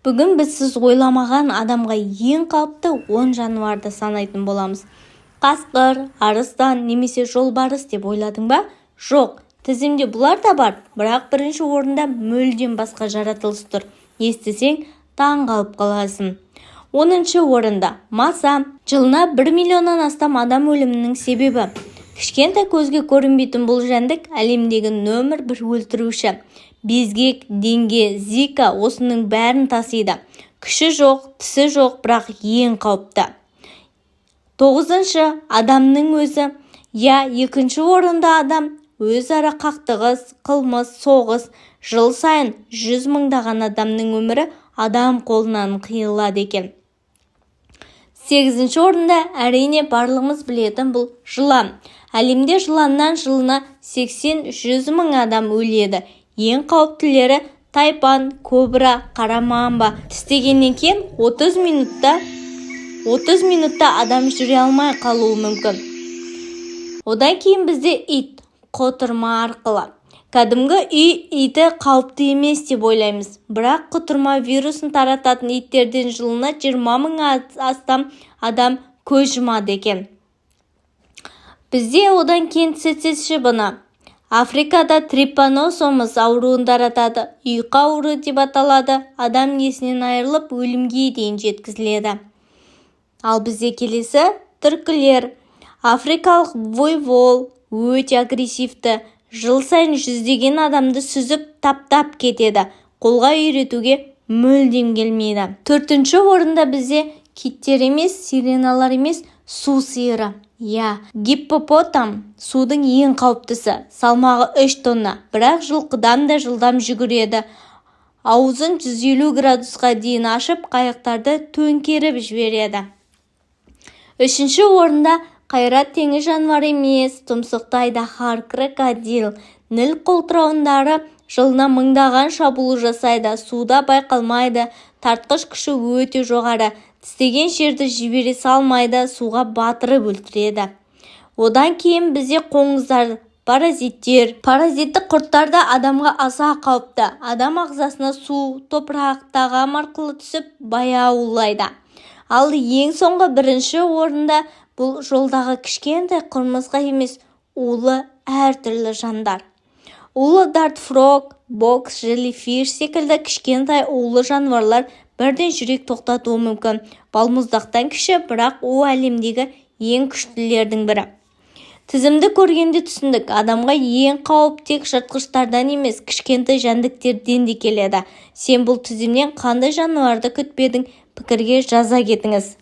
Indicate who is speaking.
Speaker 1: Бүгін біз сіз ойламаған, адамға ең қауіпті 10 жануарды санайтын боламыз. Қасқыр, арыстан немесе жолбарыс деп ойладың ба? Жоқ, тізімде бұлар да бар, бірақ бірінші орында мүлдем басқа жаратылыс тұр. Естісең, таң қалып қаласың. 10-шы орында маса. Жылына 1 миллионнан астам адам өлімінің себебі. Кішкентай, көзге көрінбейтін бұл жәндік әлемдегі нөмір бір өлтіруші. Безгек, денге, зика – осының бәрін тасиды. Күші жоқ, тісі жоқ, бірақ ең қауіпті. Тоғызыншы – адамның өзі. Иә, екінші орында адам. Өзара қақтығыс, қылмыс, соғыс – жыл сайын жүз мыңдаған адамның өмірі адам қолынан қиылады екен. Сегізінші орында, әрине, барлығымыз білетін бұл жылан. Әлемде жыланнан жылына 80-100 мың адам өледі. Ең қауіптілері – тайпан, кобра, қара мамба. Тістегеннен кейін 30 минутта, 30 минутта адам жүре алмай қалуы мүмкін. Одан кейін бізде ит. Құтырма арқылы. Кәдімгі үй иті қауіпті емес деп ойлаймыз, бірақ құтырма вирусын тарататын иттерден жылына 20 мың астам адам көз жұмады екен. Бізде одан кейін цеце шыбыны. Африкада трипаносомоз ауруын таратады. Ұйқы ауруы деп аталады. Адам есінен айырылып, өлімге дейін жеткізіледі. Ал бізде келесі түлкілер. Африкалық буйвол өте агрессивті. Жыл сайын жүздеген адамды сүзіп, таптап кетеді. Қолға үйретуге мүлдем келмейді. Төртінші орында бізде киттер емес, сиреналар емес, су сиыры. Иә, гиппопотам судың ең қауіптісі. Салмағы 3 тонна, бірақ жылқыдан да жылдам жүгіреді. Аузын 150 градусқа дейін ашып, қайықтарды төңкеріп жібереді. Үшінші орында қайрат теңіз жануары емес, тұмсықты айдаһар – крокодил. Ніл қолтырауындары жылына мыңдаған шабуыл жасайды. Суда байқалмайды, тартқыш күші өте жоғары. Тістеген жерді жібере салмайды, суға батырып өлтіреді. Одан кейін бізде қоңыздар, паразиттер. Паразиттік құрттар да адамға аса қауіпті. Адам ағзасына су, топырақ, тағам арқылы түсіп, баяу улайды. Ал ең соңғы бірінші орында бұл жолдағы кішкентай құмырсқа емес, улы әртүрлі жандар. Улы dart frog, box jellyfish секілді кішкентай улы жануарлар бірден жүрек тоқтатуы мүмкін. Балмұздақтан кіші, бірақ у әлемдегі ең күштілердің бірі. Тізімді көргенде түсіндік: адамға ең қауіп тек жыртқыштардан емес, кішкентай жәндіктерден де келеді. Сен бұл тізімнен қандай жануарды күтпедің? Пікірге жаза кетіңіз.